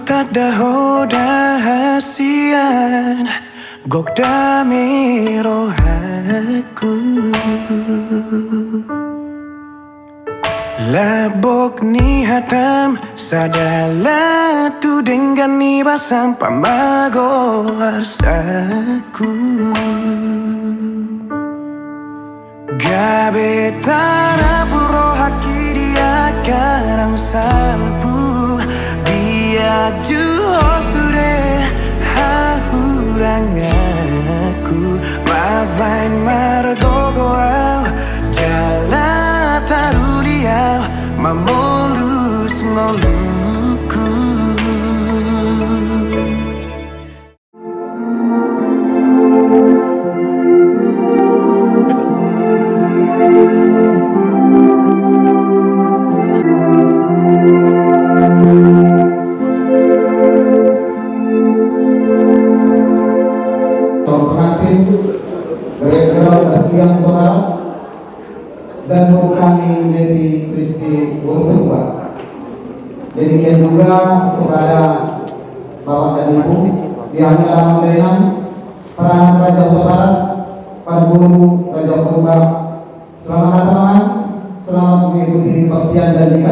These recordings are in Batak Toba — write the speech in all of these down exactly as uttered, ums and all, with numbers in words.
Tanda ho da hasian, gok dame rohangku. Lambok ni hatam sada laho tu denggan ni basam pamago arsakku. Gabe tarapul rohangki di angka na salpu, dia juo sude hahuranganku, mambahen margogo au jala taruli au mamolus ngolungku. Pengantin, Bendera Bastian Kota, dan bukan Devi Kristi Urban. Demikian juga kepada Bapak dan Ibu yang telah memberikan perangkat Raja Huta Barat, Pak Guru Raja Purba. Selamat datang, selamat mengikuti kebaktian dan jika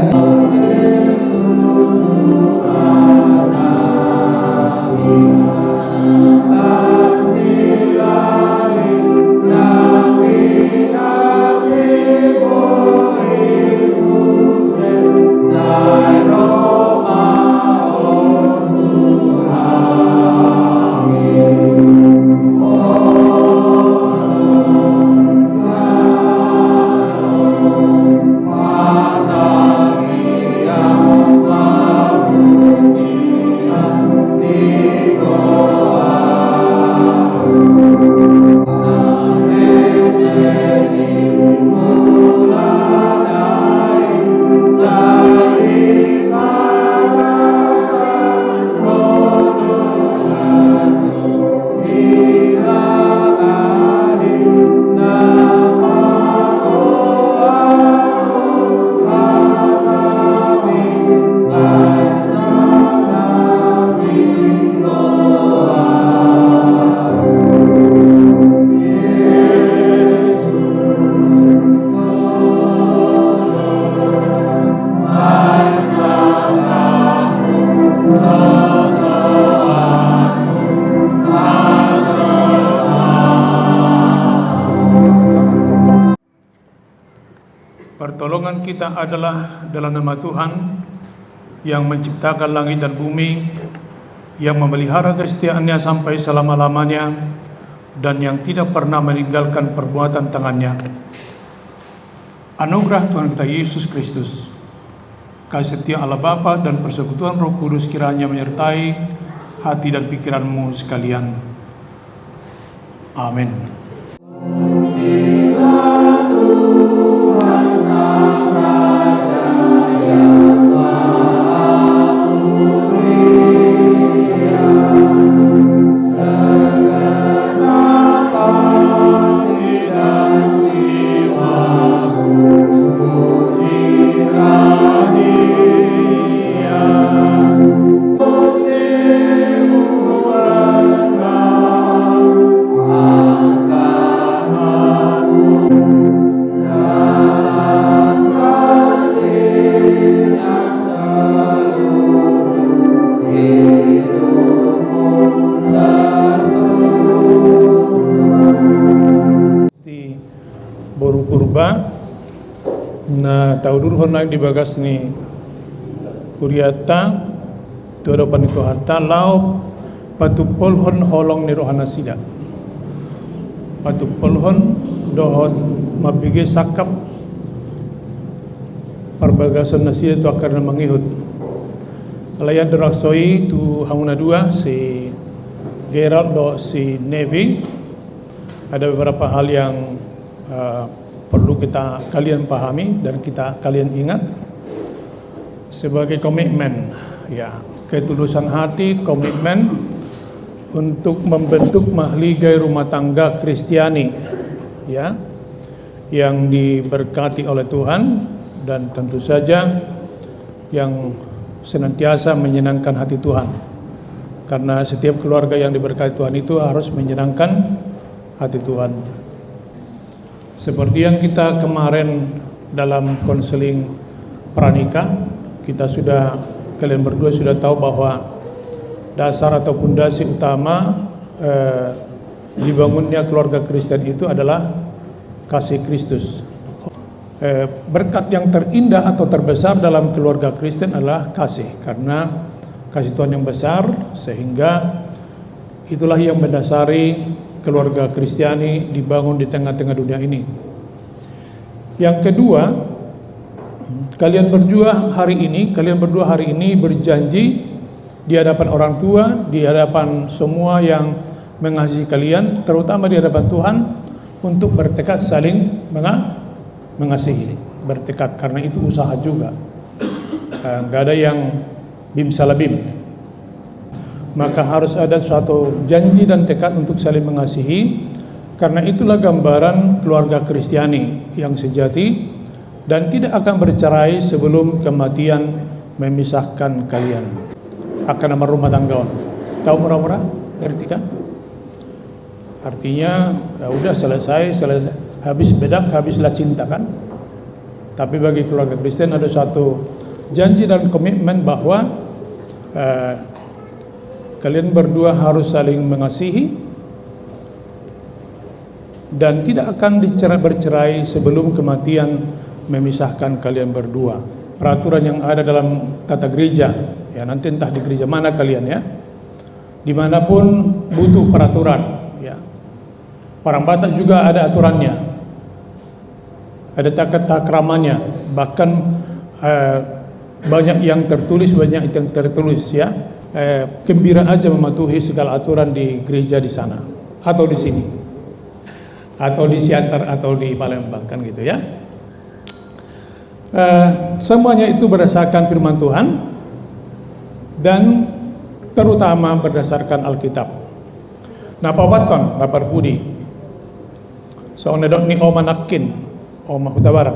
Pertolongan kita adalah dalam nama Tuhan yang menciptakan langit dan bumi, yang memelihara kesetiaan-Nya sampai selama-lamanya, dan yang tidak pernah meninggalkan perbuatan tangan-Nya. Anugerah Tuhan kita Yesus Kristus, kasih setia Allah Bapa, dan persekutuan Roh Kudus kiranya menyertai hati dan pikiranmu sekalian. Amin. Di boru Purba na taudurhon nai di bagas ni hurianta tu adopan ni Tuhanta laho patumpolhon holong ni rohanasida, patumpolhon dohot mambege sangkap parbagason nasida tu angka na mangihut. Alai andorang so i tu hamu na dua, si Gerald dohot si Nevi, ada beberapa hal yang, eh, perlu kita kalian pahami dan kita kalian ingat sebagai komitmen, ya, ketulusan hati, komitmen untuk membentuk mahligai rumah tangga Kristiani, ya, yang diberkati oleh Tuhan, dan tentu saja yang senantiasa menyenangkan hati Tuhan. Karena setiap keluarga yang diberkati Tuhan itu harus menyenangkan hati Tuhan. Seperti yang kita kemarin dalam konseling pranikah, kita sudah, kalian berdua sudah tahu bahwa dasar atau pondasi utama, eh, dibangunnya keluarga Kristen itu adalah kasih Kristus. Eh, berkat yang terindah atau terbesar dalam keluarga Kristen adalah kasih, karena kasih Tuhan yang besar, sehingga itulah yang mendasari keluarga Kristiani dibangun di tengah-tengah dunia ini. Yang kedua, kalian berdua hari ini, kalian berdua hari ini berjanji di hadapan orang tua, di hadapan semua yang mengasihi kalian, terutama di hadapan Tuhan, untuk bertekad saling menga-, mengasihi. Bertekad, karena itu usaha juga. Eh, nggak ada yang bim salabim. Maka harus ada suatu janji dan tekad untuk saling mengasihi, karena itulah gambaran keluarga Kristiani yang sejati, dan tidak akan bercerai sebelum kematian memisahkan kalian. Angka na marrumah tangga on. Tahu mura-mura? Ngerti kan? Artinya, ya udah, selesai, selesai, habis bedak, habislah cinta, kan? Tapi bagi keluarga Kristen ada satu janji dan komitmen bahwa, eh, kalian berdua harus saling mengasihi dan tidak akan dicerai, bercerai sebelum kematian memisahkan kalian berdua. Peraturan yang ada dalam tata gereja, ya, nanti entah di gereja mana kalian, ya, dimanapun butuh peraturan, ya. Orang Batak juga ada aturannya, ada tata kramannya, bahkan, eh, banyak yang tertulis, banyak yang tertulis, ya. Eh, gembira aja mematuhi segala aturan di gereja di sana atau di sini, atau di Siantar atau di Palembang, kan gitu, ya. Eh, semuanya itu berdasarkan firman Tuhan dan terutama berdasarkan Alkitab. Na paopathon, na parpudi. Songon na nidok ni Oma nangkin, Oma Hutabarat.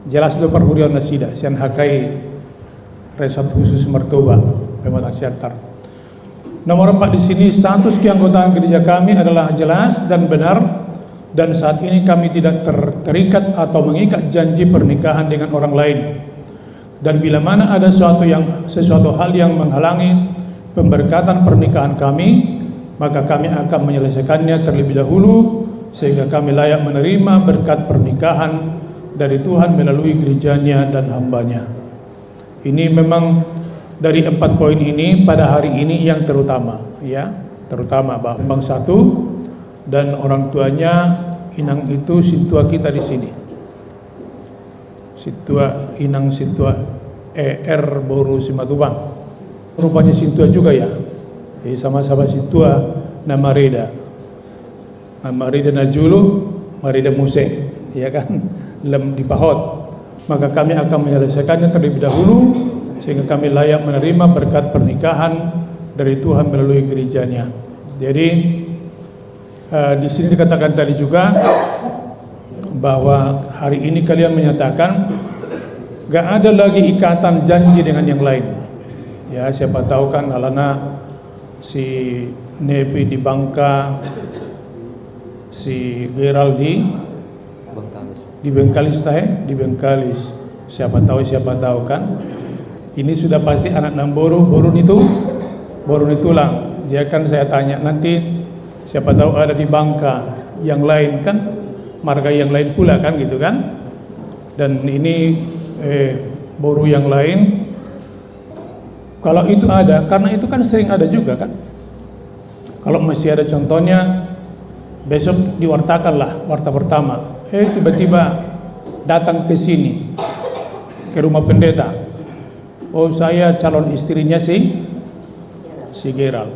Jelas do parhuriaon nasida sian H K I Resort Khusus Mertoba, Pematang Siantar. Nomor empat di sini, status keanggotaan gereja kami adalah jelas dan benar, dan saat ini kami tidak ter-, terikat atau mengikat janji pernikahan dengan orang lain. Dan bila mana ada suatu yang, sesuatu hal yang menghalangi pemberkatan pernikahan kami, maka kami akan menyelesaikannya terlebih dahulu, sehingga kami layak menerima berkat pernikahan dari Tuhan melalui gereja-Nya dan hamba-Nya. Ini memang dari empat poin ini pada hari ini yang terutama, ya, terutama bah-, bang satu dan orang tuanya inang itu sintua kita di sini. Sintua, inang sintua E R boru Simatupang. Rupanya sintua juga, ya. Jadi sama-sama sintua na marida. Nah, marida na jolo, marida muse, ya kan? Lam dipahot. Maka kami akan menyelesaikannya terlebih dahulu, sehingga kami layak menerima berkat pernikahan dari Tuhan melalui gereja-Nya. Jadi, eh, di sini dikatakan tadi juga bahwa hari ini kalian menyatakan gak ada lagi ikatan janji dengan yang lain. Ya, siapa tahu kan alana si Nepi di Bangka, si Gerald di, Bengkalis. Di Bengkalis, tahe, di Bengkalis. Siapa tahu, siapa tahu kan. Ini sudah pasti anak namboru, boru ni tu-, boru ni tulang. Jadi kan saya tanya nanti, siapa tahu ada di Bangka yang lain kan, marga yang lain pula kan gitu kan. Dan ini, eh, boru yang lain. Kalau itu ada, karena itu kan sering ada juga kan. Kalau masih ada contohnya, besok diwartakanlah warta pertama. Eh, tiba-tiba datang ke sini, ke rumah pendeta. Oh, saya calon istrinya si, si Gerald.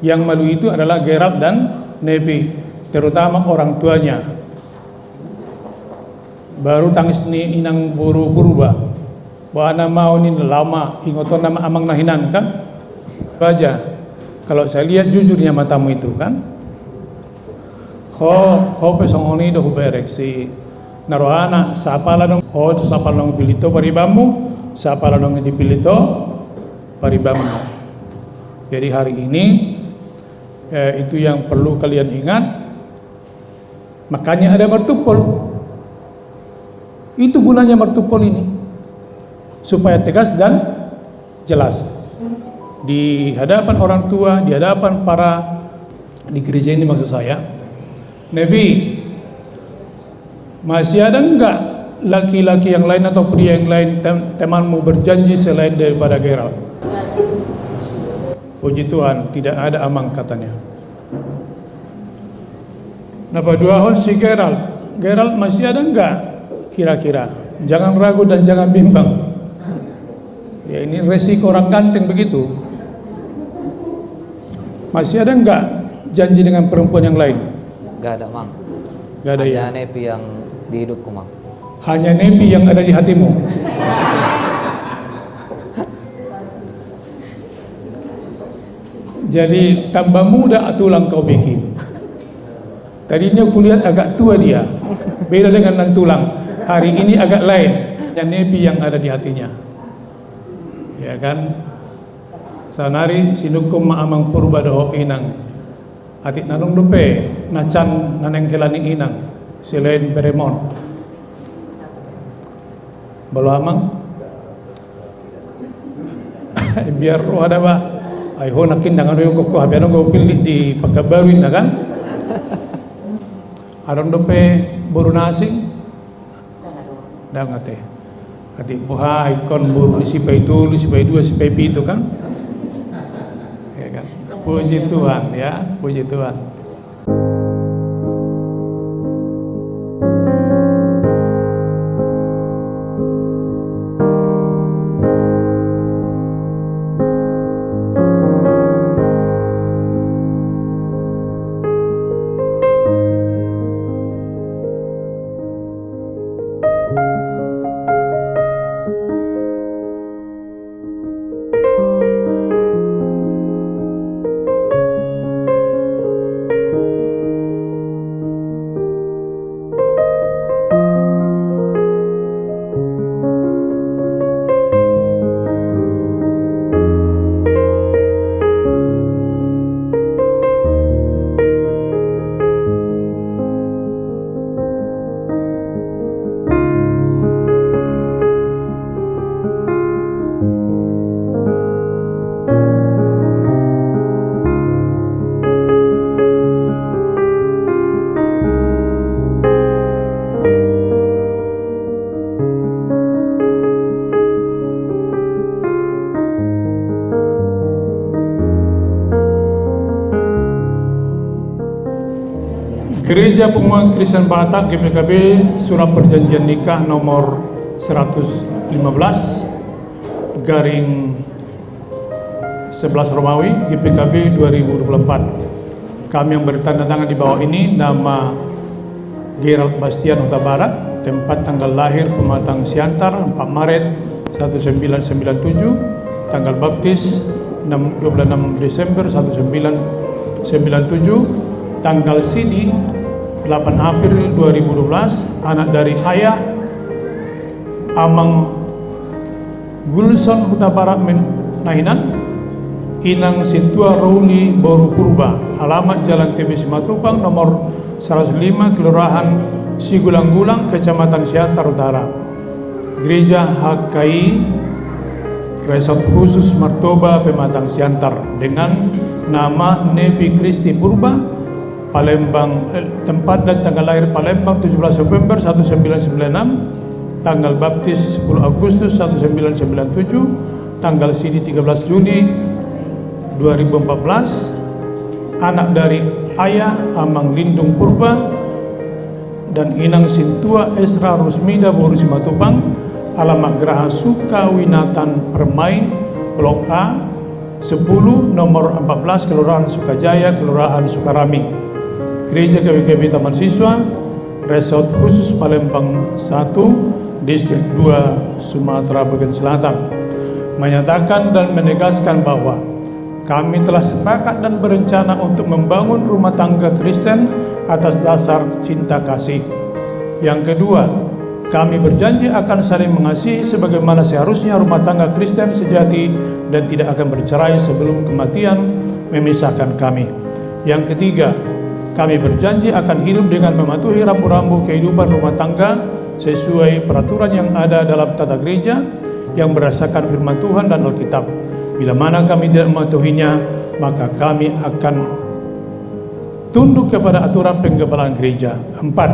Yang malu itu adalah Gerald dan Nepi, terutama orang tuanya. Baru tangis ni inang boru Purba. Ba na mau ni lama, ingotonna ma amangna hinan kan? Raja, kalau saya lihat jujurnya matamu itu kan? Ho, ho pe songon i do huberek si na rohana, sapala dong, ho sapala dong pilih to paribanmu, Sapa na naeng dipillit ho, paribangun ho. Jadi hari ini, eh, itu yang perlu kalian ingat. Makanya ada martumpol. Itu gunanya martumpol ini. Supaya tegas dan jelas. Di hadapan orang tua, di hadapan para, di gereja ini maksud saya. Nevi, masih ada enggak laki-laki yang lain atau pria yang lain, tem-, temanmu berjanji selain daripada Gerald? Puji Tuhan, tidak ada, Amang, katanya. Na paduahon si Gerald. Gerald, masih ada enggak kira-kira? Jangan ragu dan jangan bimbang. Ya, ini resiko orang ganteng begitu. Masih ada enggak janji dengan perempuan yang lain? Gak ada, Mang. Gak ada, ya? Hanya Nevi yang di hidupku, Mang. Hanya Nevi yang ada di hatimu. Jadi, tambah muda tulang kau bikin. Tadinya kulihat agak tua dia. Beda dengan nantulang. Hari ini agak lain. Hanya Nevi yang ada di hatinya. Ya kan? Saonari sinungkun ma Amang Purba dohot Inang. Atik na adong dope na can na naeng hela ni Inang, selain beremon. Bolo, Amang? Biar roha da ba. Ai ho nangkin dang adong, ingkon ho hape adong, ho pillit di Pekanbaru inna kan. Adong dope boru na asing? Dang ate. Atik boha ingkon boru ni sipaitolu, sipaidua, sipaipitu kan? Ya kan? Puji Tuhan ya, puji Tuhan. Gereja Pemuda Kristen Batak, G P K B, Surat Perjanjian Nikah nomor seratus lima belas garing sebelas Romawi, G P K B dua ribu dua puluh empat. Kami yang bertanda tangan di bawah ini, nama Gerald Bastian Hutabarat, tempat tanggal lahir Pematang Siantar, empat Maret seribu sembilan ratus sembilan puluh tujuh, tanggal baptis enam, dua puluh enam Desember seribu sembilan ratus sembilan puluh tujuh, tanggal sidi delapan April dua ribu dua belas, anak dari ayah Amang Gulson Hutabarat Manahinan, Inang Sintua Rouli boru Purba, alamat Jalan T B Simatupang nomor seratus lima, Kelurahan Sigulanggulang, Kecamatan Siantar Utara. Gereja H K I Resort Khusus Martoba Pematang Siantar dengan nama Nevi Kristi Purba, Palembang, eh, tempat dan tanggal lahir Palembang tujuh belas November seribu sembilan ratus sembilan puluh enam, tanggal baptis sepuluh Agustus seribu sembilan ratus sembilan puluh tujuh, tanggal sidi tiga belas Juli dua ribu empat belas, anak dari ayah Amang Lindung Purba dan Inang Sintua Esra Rusmida boru Simatupang, alamat Geraha Sukawinatan Permai, Blok A, sepuluh, nomor empat belas, Kelurahan Sukajaya, Kelurahan Sukarami. Gereja G P K B Taman Siswa, Resort Khusus Palembang satu, Distrik dua, Sumatera Bagian Selatan, menyatakan dan menegaskan bahwa kami telah sepakat dan berencana untuk membangun rumah tangga Kristen atas dasar cinta kasih. Yang kedua, Kami berjanji akan saling mengasihi sebagaimana seharusnya rumah tangga Kristen sejati dan tidak akan bercerai sebelum kematian memisahkan kami. Yang ketiga, kami berjanji akan hidup dengan mematuhi rambu-rambu kehidupan rumah tangga sesuai peraturan yang ada dalam tata gereja yang berdasarkan firman Tuhan dan Alkitab. Bila mana kami tidak mematuhinya, maka kami akan tunduk kepada aturan penggebalan gereja. Empat,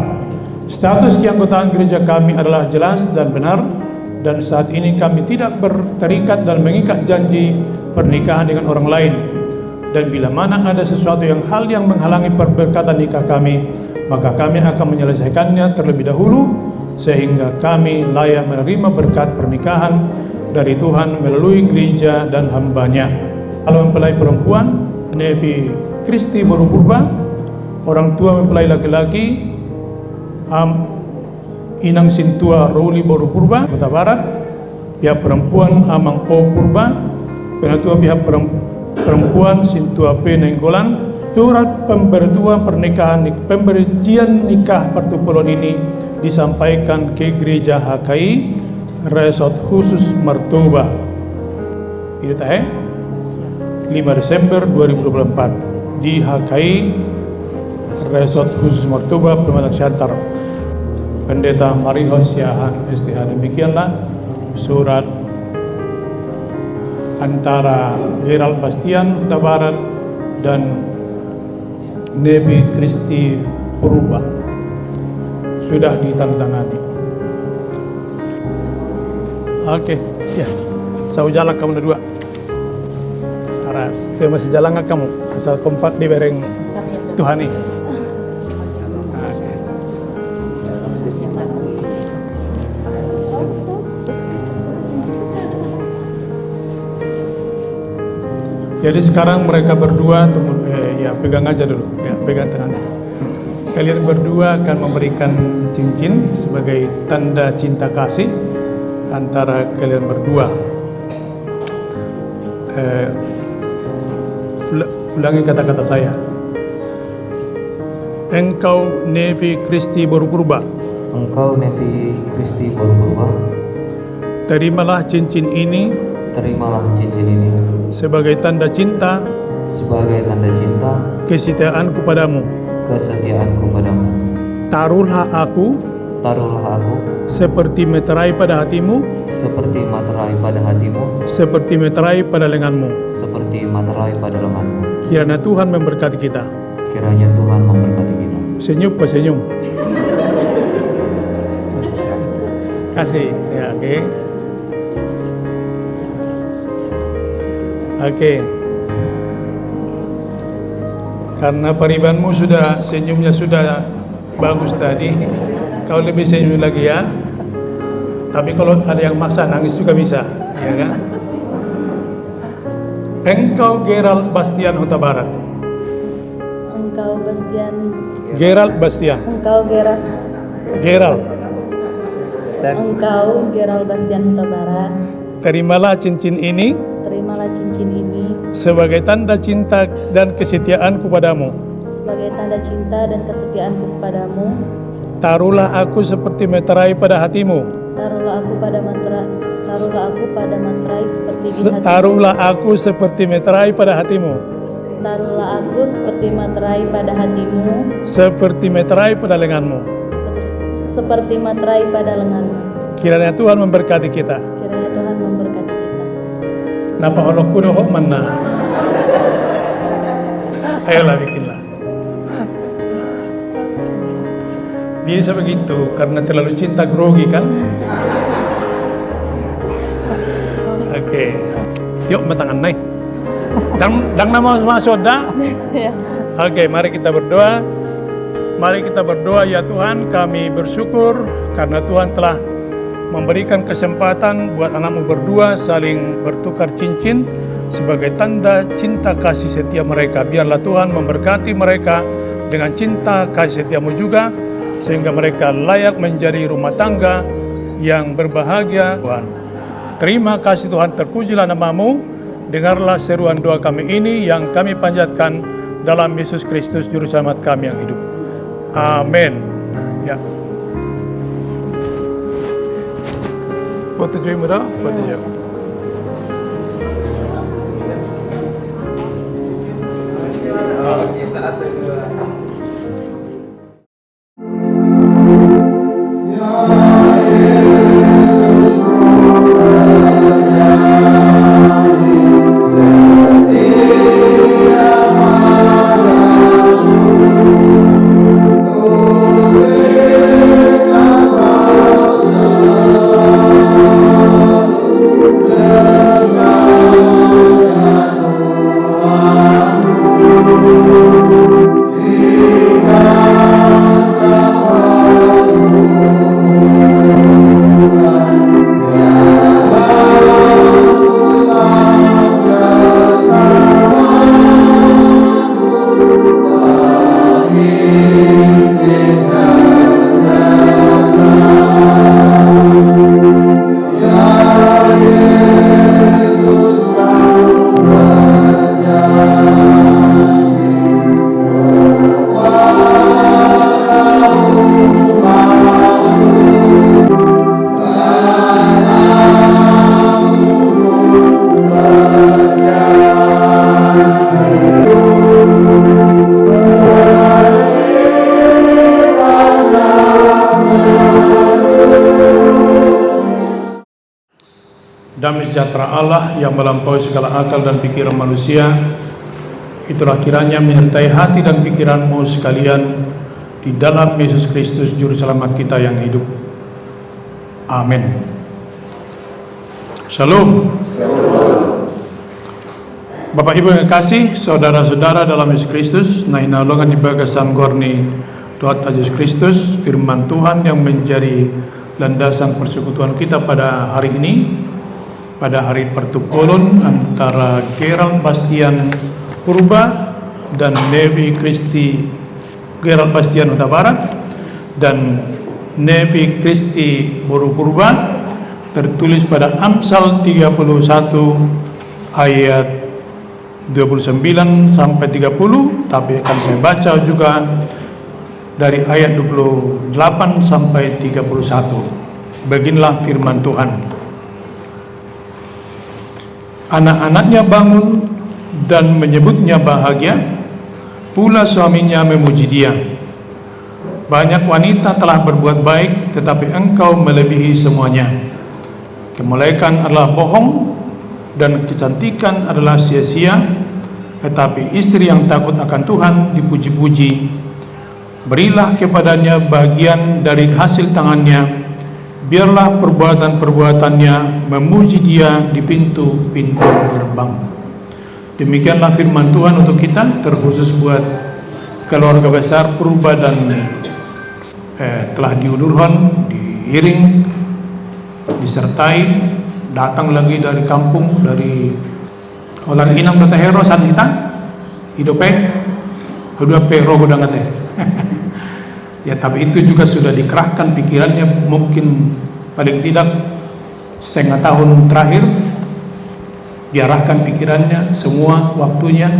status keanggotaan gereja kami adalah jelas dan benar, dan saat ini kami tidak berterikat dan mengikat janji pernikahan dengan orang lain. Dan bila mana ada sesuatu yang hal yang menghalangi perberkatan nikah kami, maka kami akan menyelesaikannya terlebih dahulu, sehingga kami layak menerima berkat pernikahan dari Tuhan melalui gereja dan hamba-Nya. Kalau mempelai perempuan, Nevi Kristi Boru Purba, orang tua mempelai laki-laki, Am-, Inang Sintua Ruli Boru Purba, Hutabarat, pihak perempuan Amang O Purba, penatua pihak perem-, perempuan Sintua P Nainggolan, surat pemberituan pernikahan nik-, pemberjian nikah pertumpuluan ini disampaikan ke Gereja H K I Resort Khusus Martoba. Ini tahe, lima Desember dua ribu dua puluh empat, di H K I Resort Khusus Martoba, Pematang Siantar. Pendeta Marinho Siahaan, S T H. Demikianlah surat antara Gerald Bastian Hutabarat dan Nevi Kristi Purba. Sudah ditandatangani. Oke, ya. Saut jalan kamu na dua. Aras, tu masih jalan kamu. Asal kompak dibereng Tuhan i. Oke. Jadi sekarang mereka berdua tunggu, eh, ya, pegang aja dulu, ya, pegang tangan. Kalian berdua akan memberikan cincin sebagai tanda cinta kasih antara kalian berdua. Eh, ula-, ulangi kata-kata saya. Engkau Nevi Kristi Boru Purba. Engkau Nevi Kristi Boru Purba. Terimalah cincin ini. Terimalah cincin ini. Sebagai tanda cinta. Sebagai tanda cinta. Kesetiaanku padamu. Kesetiaanku padamu. Taruhlah aku. Taruhlah aku. Seperti meterai pada hatimu. Seperti meterai pada hatimu. Seperti meterai pada lenganmu. Seperti meterai pada lenganmu. Kiranya Tuhan memberkati kita. Kiranya Tuhan memberkati kita. Senyum, Pak, senyum. Kasih, ya, oke. Oke. Karena paribanmu sudah, senyumnya sudah bagus tadi, kau lebih senyum lagi ya. Tapi kalau ada yang maksa, nangis juga bisa, ya kan? Engkau Gerald Bastian Hutabarat. Engkau Bastian. Gerald Bastian. Engkau Geras. Gerald. Dan Engkau Gerald Bastian Hutabarat. Terimalah cincin ini. Terimalah cincin ini. Sebagai tanda cinta dan kesetiaanku padamu. Sebagai tanda cinta dan kesetiaanku kepadamu. Taruhlah aku seperti meterai pada hatimu. Taruhlah aku pada mantra-, taruhlah aku pada materai seperti di Se-, hatimu. Taruhlah aku seperti meterai pada hatimu. Taruhlah aku seperti materai pada hatimu. Seperti meterai pada lenganmu. Seperti, seperti materai pada lenganmu. Kiranya Tuhan memberkati kita. Kiranya Tuhan memberkati kita. Napa holokku dohot mana? Ayolah, bikinlah. Biasa begitu, karena terlalu cinta grogi, kan? Oke. Yuk, ma tangan nai. Dang, dang nama masuk dah. Ya. Oke, mari kita berdoa. Mari kita berdoa. Ya Tuhan, kami bersyukur karena Tuhan telah memberikan kesempatan buat anakmu berdua saling bertukar cincin sebagai tanda cinta kasih setia mereka. Biarlah Tuhan memberkati mereka dengan cinta kasih setiamu juga, sehingga mereka layak menjadi rumah tangga yang berbahagia, Tuhan. Terima kasih, Tuhan, terpujilah namamu. Dengarlah seruan doa kami ini yang kami panjatkan dalam Yesus Kristus, Juru Selamat kami yang hidup. Amin. Ya. Foto jo, Imra, foto jo. Damai sejahtera Allah yang melampaui segala akal dan pikiran manusia, itulah kiranya menyertai hati dan pikiranmu sekalian di dalam Yesus Kristus, Juru Selamat kita yang hidup. Amin. Shalom. Bapak Ibu yang kasih, saudara-saudara dalam Yesus Kristus, na hinaholongan di bagasan goar ni Tuhanta Jesus Kristus, firman Tuhan yang menjadi landasan persekutuan kita pada hari ini, pada hari pertopolon antara Gerald Bastian Purba dan Nevi Kristi, Gerald Bastian Hutabarat dan Nevi Kristi Boru Purba, tertulis pada Amsal tiga puluh satu ayat dua puluh sembilan sampai tiga puluh, tapi akan saya baca juga dari ayat dua puluh delapan sampai tiga puluh satu. Beginilah firman Tuhan. Anak-anaknya bangun dan menyebutnya bahagia, pula suaminya memuji dia. Banyak wanita telah berbuat baik, tetapi engkau melebihi semuanya. Kemolekan adalah bohong, dan kecantikan adalah sia-sia, tetapi istri yang takut akan Tuhan dipuji-puji. Berilah kepadanya bagian dari hasil tangannya, biarlah perbuatan-perbuatannya memuji dia di pintu-pintu gerbang. Demikianlah firman Tuhan untuk kita, terkhusus buat keluarga besar Purba dan, eh, telah diudurhon, diiring, disertai, datang lagi dari kampung, dari holan inang do tahe ro, san hita, i dope, dua pe ro godang ate. Ya, tapi itu juga sudah dikerahkan pikirannya, mungkin paling tidak setengah tahun terakhir, diarahkan pikirannya, semua waktunya,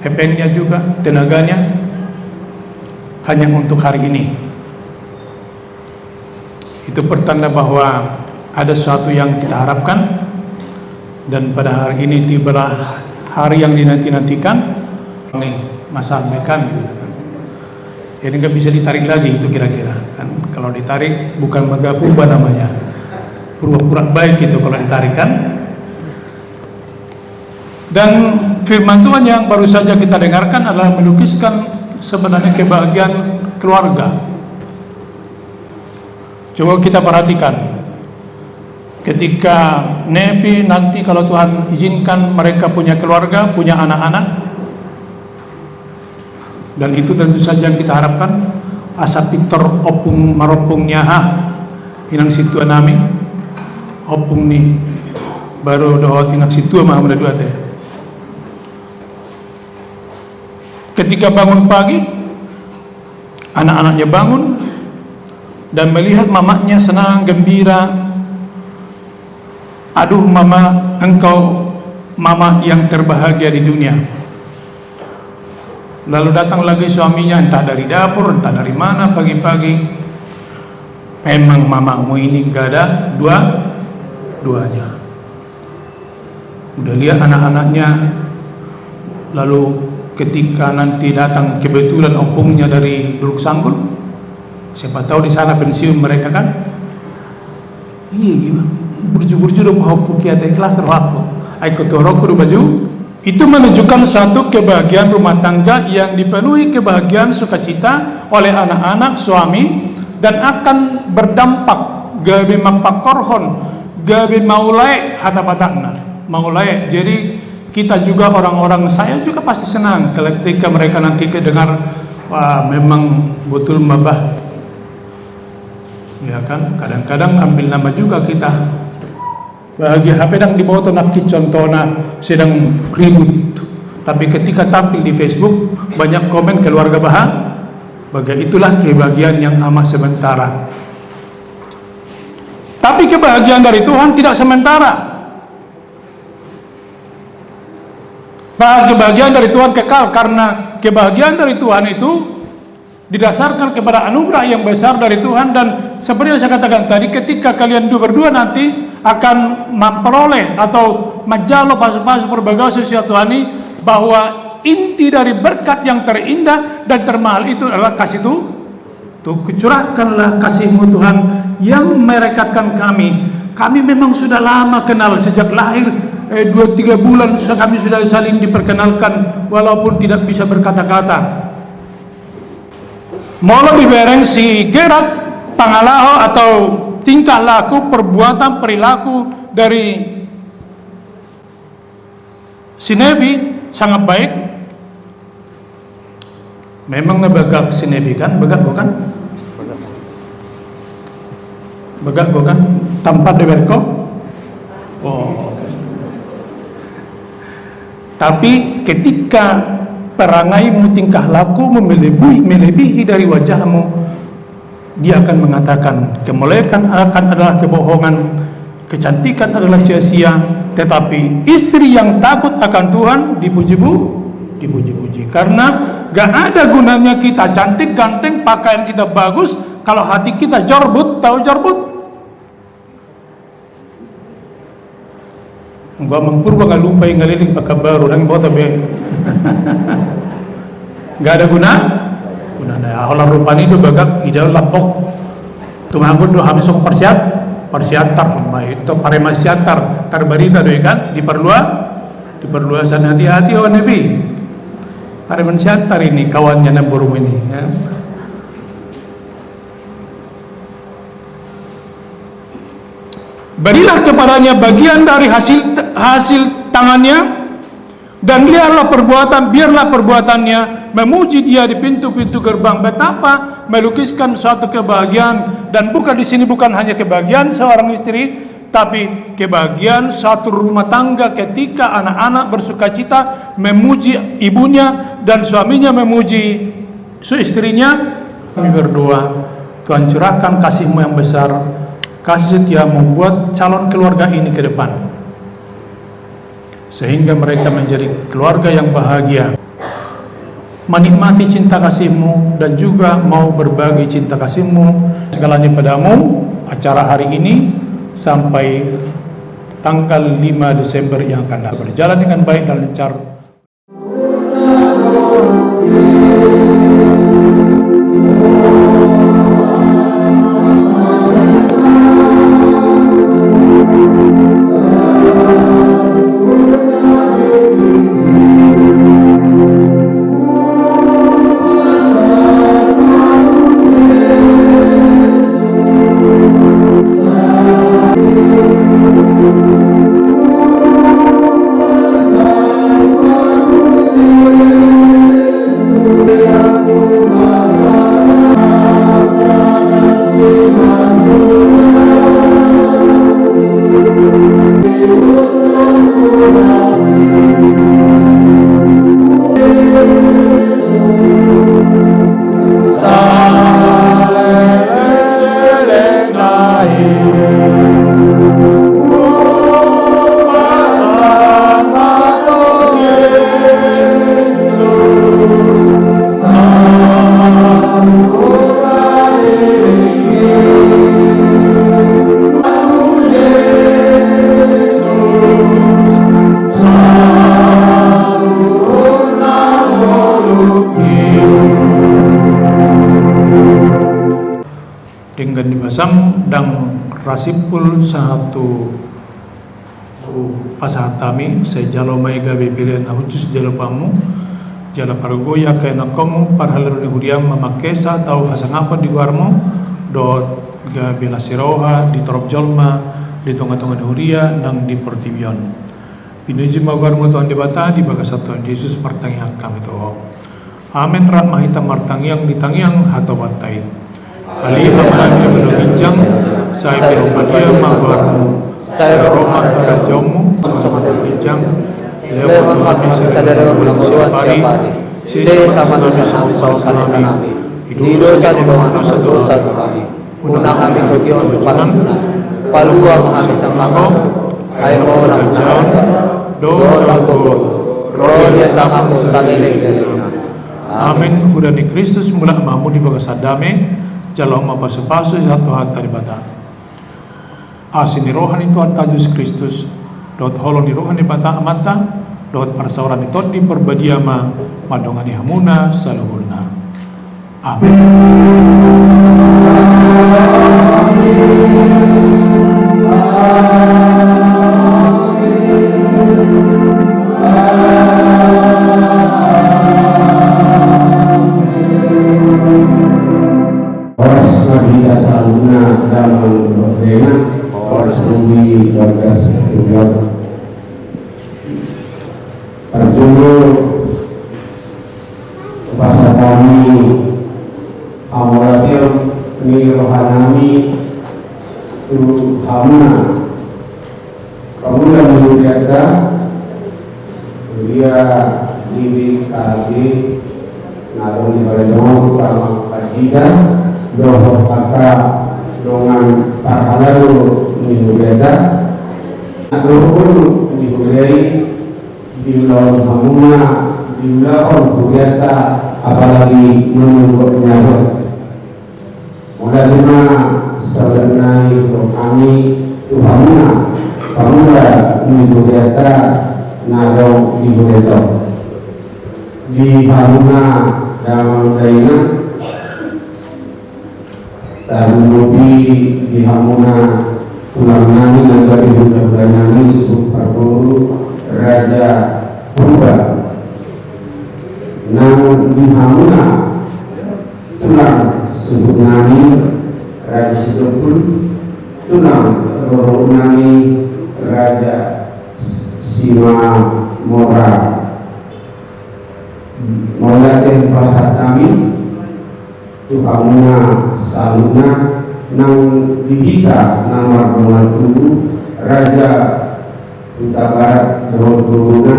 hepengnya juga, tenaganya, hanya untuk hari ini. Itu pertanda bahwa ada sesuatu yang kita harapkan, dan pada hari ini tibalah hari yang dinanti-nantikan. Nih, masa mekan gitu kan. Jadi nggak bisa ditarik lagi itu kira-kira kan. Kalau ditarik bukan Marga Purba namanya, pura-pura baik itu kalau ditarik kan. Dan firman Tuhan yang baru saja kita dengarkan adalah melukiskan sebenarnya kebahagiaan keluarga. Coba kita perhatikan, ketika Nevi nanti kalau Tuhan izinkan mereka punya keluarga, punya anak-anak, dan itu tentu saja yang kita harapkan, asa pintor ompung marompung ni aha, inang sintua nami, ompung ni baru dohot inang sintua ma hamu na dua ate. Ketika bangun pagi, anak-anaknya bangun dan melihat mamanya senang gembira. Aduh mama, engkau mama yang terbahagia di dunia. Lalu datang lagi suaminya, entah dari dapur, entah dari mana, pagi-pagi. Memang mamamu ini nggak ada dua, Duanya. Udah lihat anak-anaknya, lalu ketika nanti datang kebetulan opungnya dari Dolok Sanggul, siapa tahu di sana pensiun mereka kan. Iya, gimana? Burju-burju do pahompungki, ate, ikhlas rohangku. Ai ketua rohku do baju. Itu menunjukkan suatu kebahagiaan rumah tangga yang dipenuhi kebahagiaan sukacita oleh anak-anak, suami, dan akan berdampak gabe mangkorhon, gabe mangulaek, hata Batakna, mangulaek. Jadi kita juga, orang-orang, saya juga pasti senang ketika mereka nanti kedengar, wah, memang betul ma bah. Ya kan, kadang-kadang ambil nama juga kita. Bahagia, hape ndang diboto nangkin contohna sedang ribut. Tapi ketika tampil di Facebook, banyak komen keluarga baha-, bahagia. Itulah kebahagiaan yang amat sementara. Tapi kebahagiaan dari Tuhan tidak sementara. Bah-, kebahagiaan dari Tuhan kekal, karena kebahagiaan dari Tuhan itu didasarkan kepada anugerah yang besar dari Tuhan. Dan seperti yang saya katakan tadi, ketika kalian dua berdua nanti akan memperoleh atau manjalo pasu-pasu, perbagasan sian Tuhan i, bahwa inti dari berkat yang terindah dan termahal itu adalah kasih Tu-, Tuhan. Curahkanlah kasih-Mu, Tuhan, yang merekatkan kami. Kami memang sudah lama kenal, sejak lahir, eh, dua tiga bulan sudah, kami sudah saling diperkenalkan, walaupun tidak bisa berkata-kata. Molo dibereng si Gerard pangalaho atau tingkah laku, perbuatan, perilaku dari si Nevi sangat baik. Memang ngebagak si Nevi kan, bagak bukan? Bagak bukan? Tampat di Berko? Oh, oke. Tapi ketika perangaimu, tingkah lakumu melebihi, melebihi dari wajahmu, dia akan mengatakan, "Kemolekan akan adalah kebohongan, kecantikan adalah sia-sia." Tetapi istri yang takut akan Tuhan dipuji-pu-, dipuji-puji. Karena gak ada gunanya kita cantik, ganteng, pakaian kita bagus, kalau hati kita jorbut, tahu jorbut? Gua mangkur, gua nggak lupa, nggak liling pakai baru, nang bota be. Nggak ada guna, gunana. Holan rupani do bagak, ida lampok. Tumanggut do hami songon parsiat, parsiantar, ma itu pareman siantar, tar barita do i kan, di parlua, di parluasan. Hati-hati ho Nevi. Pareman siantar ini kawannya namborumu ini, ya. Berilah kepadanya bagian dari hasil, hasil tangannya, dan biarlah perbuatan, biarlah perbuatannya memuji dia di pintu-pintu gerbang. Betapa melukiskan suatu kebahagiaan, dan bukan di sini, bukan hanya kebahagiaan seorang istri, tapi kebahagiaan satu rumah tangga ketika anak-anak bersukacita memuji ibunya dan suaminya memuji su istrinya. Kami berdoa, Tuhan, curahkan kasih-Mu yang besar, kasih setia-Mu buat calon keluarga ini ke depan, sehingga mereka menjadi keluarga yang bahagia, menikmati cinta kasih-Mu, dan juga mau berbagi cinta kasih-Mu. Segalanya pada-Mu, acara hari ini sampai tanggal lima Desember yang akan datang. Berjalan dengan baik dan lancar. Sam ndang ra simpul sahat tu pasahat hami, sai jalo ma i gabe pelean na hushus di adopanmu, jala pargogoi angka ianakhonmu parhalado ni huriam, mamangke asa tau hasangapon di goarmu, dohot gabe las ni roha di torop jolma di tongatonga ni huria nang di portibi on. Pinuji ma goarmu Tuhan Debata, di bagasan Tuhan Jesus martangiang hami tu Ho. Amen. Rap ma hita martangiang di tangiang hatopanta i. Ale Amanami na di banua ginjang, sai pinarbadia ma goarmu, sai ro ma harajaonmu, songon na di banua ginjang. Lehon ma hami sadari on hangoluan siapari, sesa ma dosa nami songon sesa nami di dosa ni dongan na mardosa tu hami. Unang hami togihon tu pangunjunan, palua ma hami sian pangago, ai Ho do harajaon, dohot hagogoon, ro di hasangapon saleleng ni lelengna. Amen. Huria ni Kristus, mulak ma hamu di bagasan dame, jalo ma pasupasu sian Tuhanta Debata. Asi ni roha ni Tuhanta Jesus Kristus, dohot holong ni roha ni Debata Amanta, dohot parsaoran ni Tondi Parbadia ma mandongani hamuna saluhutna. Amen. Horas ma di hita saluhutna damang dohot dainang, horas di bagas tujuan. Parjolo pasahat hami hamauliateon ni rohanami tu hamuna, pangula ni hurianta, huria di B K H G na adong di balai tonga, utama Kajida, dohot angka dongan parhalado ni hurianta. Dohot ni huria i, di ulaon hamuna, di ulaon hurianta, apalagi menunggu nyadon. Mauliate ma sabalikna i rohami tu hamuna, pangula ni hurianta na adong di hurianta. Di hamuna damang dainang, tarlumobi di hamuna tulang nami na gabe hulahula nami suhut parboru Raja Purba, nang di hamuna tulang suhut nami Raja Sitompul, tulang rorobot nami Raja Simamora. Mauliate pasahat hami tu hamuna saluhutna, nang di hita na mardongan tubu, Raja Hutabarat dohot boruna,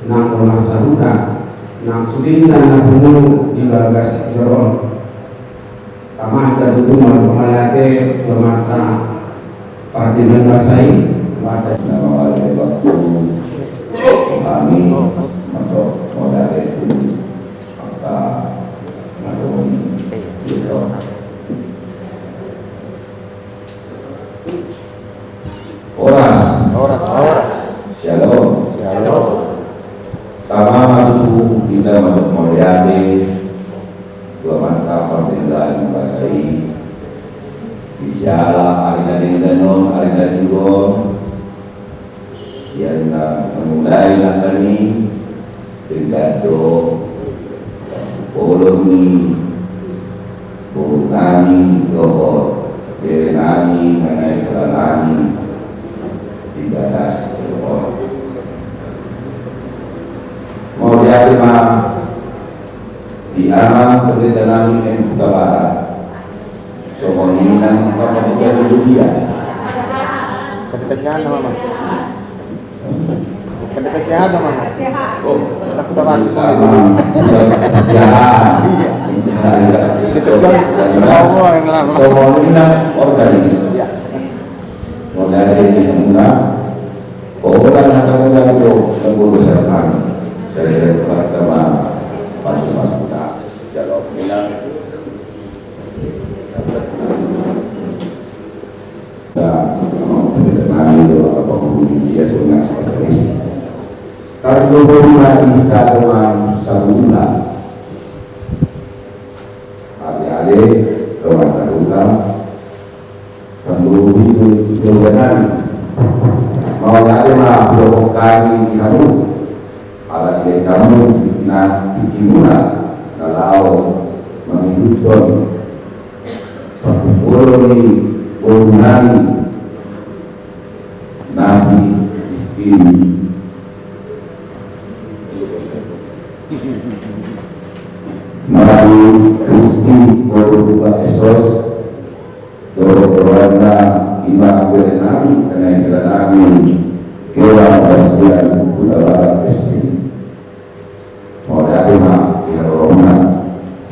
nang dongan sahuta, nang sude na pungu di bagas joro on. Tama hita tutu mauliate tu Amanta Pardenggan Basa i, Amanta. Na mauliate waktu hami, mauliate tu Amanta. Horas. Horas. Horas. Shalom. Shalom. Tama ma tutu hita mandok mauliate tu Amanta Pardenggan Basa i. Di jala ari na denggan on, ari na jolo on, sian na mangulahon angka i, denggan do, holong ni boru nami dohot bere nami, manang hela nami di bagas on. Mauliate ma di amang pendeta nami M Hutabarat. Songon i nang pambuka di dunia. Pendeta siapa nama, Mas? Pendeta siapa nama, Mas? Oh, pendeta Hutabarat. Sama. Iya. Iya. Itu kan Allah yang lama. Songon i nang organis. Iya. Mauliate di hamuna. Holan hata muna do, nang boru besar kami. Saya, saya, pertama, masuk-masuk, nah, jalo mina. Nah, memang pendeta nami do, apa, penghuni dia tu nang seperti ini. Tarlumobi ma hita dongan sahuta. Ate, ale, dongan sahuta. Tuhan, mauliate ma hudokhon hami di hamu, ala dilehon hamu na tingkimuna na laho mangihuthon parpudi ni boru nami na si Christine Maria Christine boru Tuan Yesus. Dohot rohana ima bere nami, tena bere nami, Kewa Bastian Hutabarat S P. Mauliate ma di haroromuna.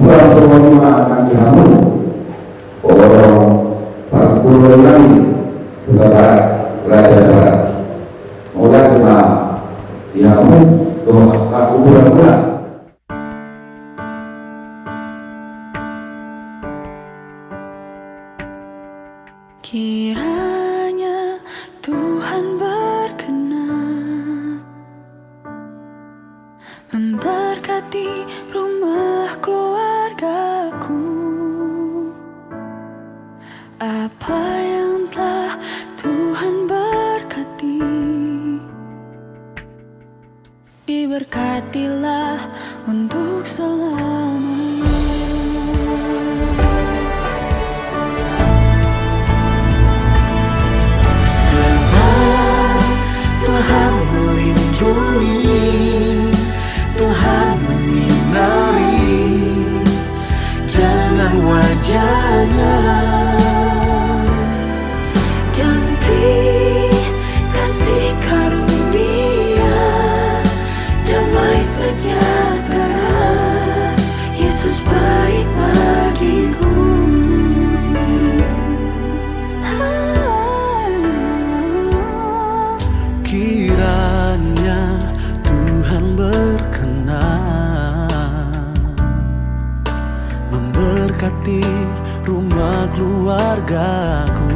Suang songon i ma nang di hamu, o parpudi nami Hutabarat, Raja Barat. Mauliate ma di hamu, dohot angka umur muna. Kiranya Tuhan berkenan memberkati rumah keluargaku. Apa yang telah Tuhan berkati, diberkatilah untuk selamanya. Sebab Tuhan melindungi, Tuhan menyinari dengan wajah-Nya. Dan beri kasih karunia damai sejahtera Yesus baik bagiku. Kiranya Tuhan berkenan memberkati rumah keluargaku.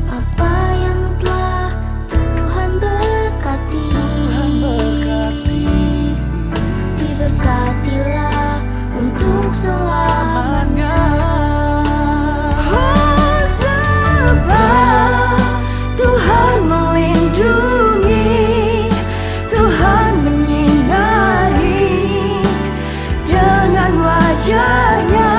Apa yang telah Tuhan berkati, Tuhan berkati, diberkatilah untuk selamanya. Oh, sebab Tuhan melindungi, Tuhan menyinari dengan wajah-Nya.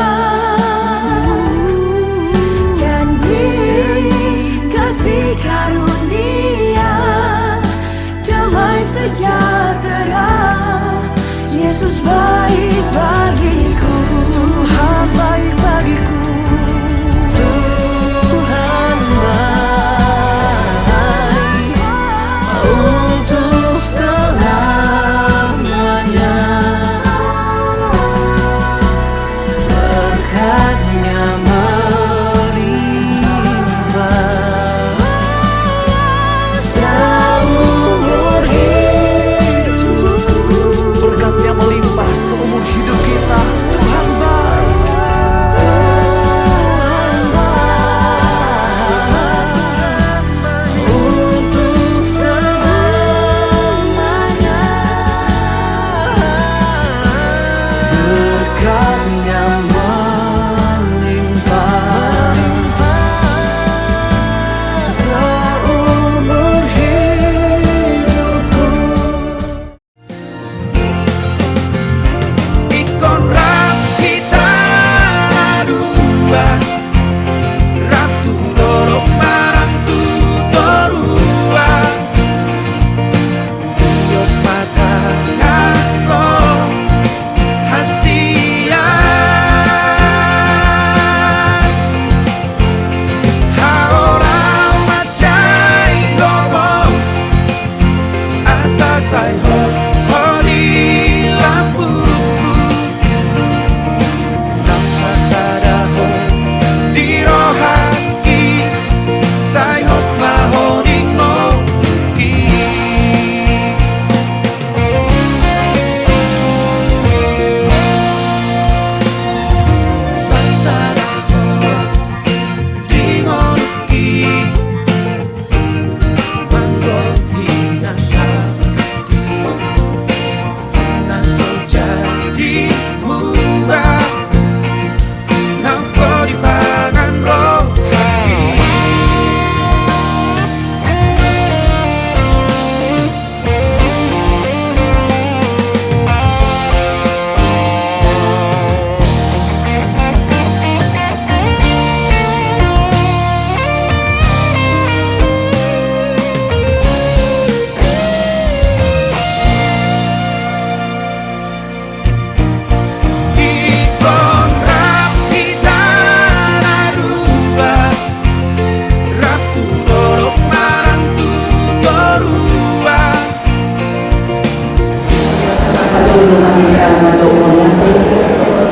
Madok mauliate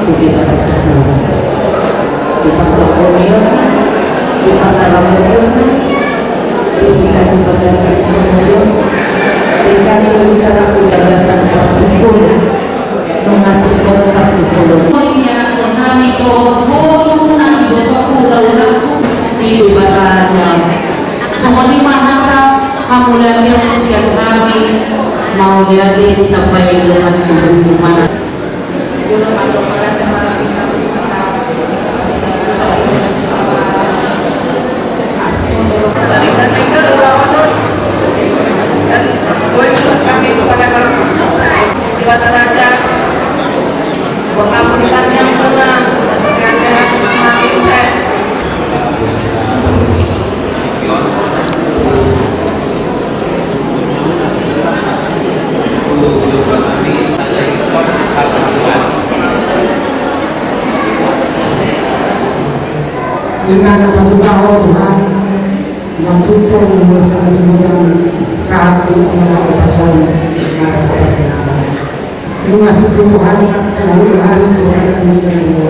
tu Debata Jahowa. Di partondionna, di parhalaulionna, di hita di bagasan sadari on, di hita di bagasan partubuan, nunga singkop partubuan. Mauliate nami tu Ho, Ho na di bagasan partubuan, di Debata Jahowa. Songon i ma hata hamauliateon sian hami, mauliate ditambai Tuhan tu hita. Inna na patupa ho Tuhan, matupa masa semuanya saat tu masa pason, masa pason. Terima kasih Tuhan, lalu hari terima kasih saya.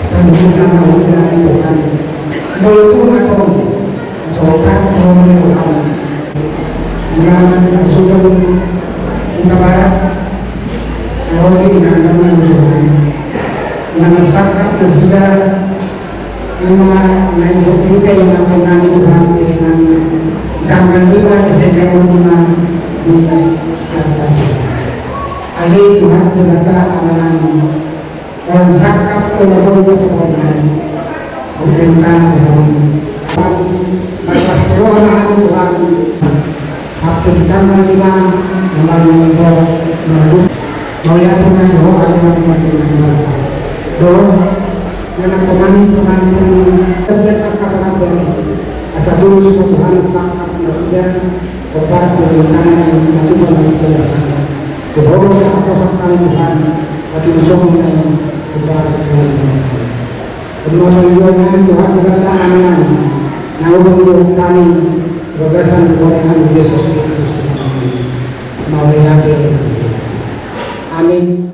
Saluhutna ma hudang ni Tuhan. Molo tung ma tong, sopat tong ni Tuhan. Ima sudah minta barat. Molo tung ma tong Tuhan. Ima sangkap nasida. Ima na ingkon hita ima tong nami Tuhan. Nami tanggal lima Desember lima di Sabtu. Ale Tuhan, Debata Ama nami. Holan sangkap do na boi patupaon nami. Hudang kan Tuhan. Batas roha nami Tuhan. Sampe di tanggal lima, mulai minggu, minggu. Mauliate ma di ho, ale ma di ho, ale ma di ho. Do, na pemani, pemani, pemani. Siap angka pemani. Asa tulus ma Tuhan, sangkap nasida. Opat tu rencana yang satu dalam sejarah. Tuhan, satu sangkal Tuhan, hati usung yang Tuhan. Rumah panggilan Tuhan, Tuhan, anak-anak. Nah, untuk kami, bagasan Tuhan Yesus Kristus. Mauliate. Amin.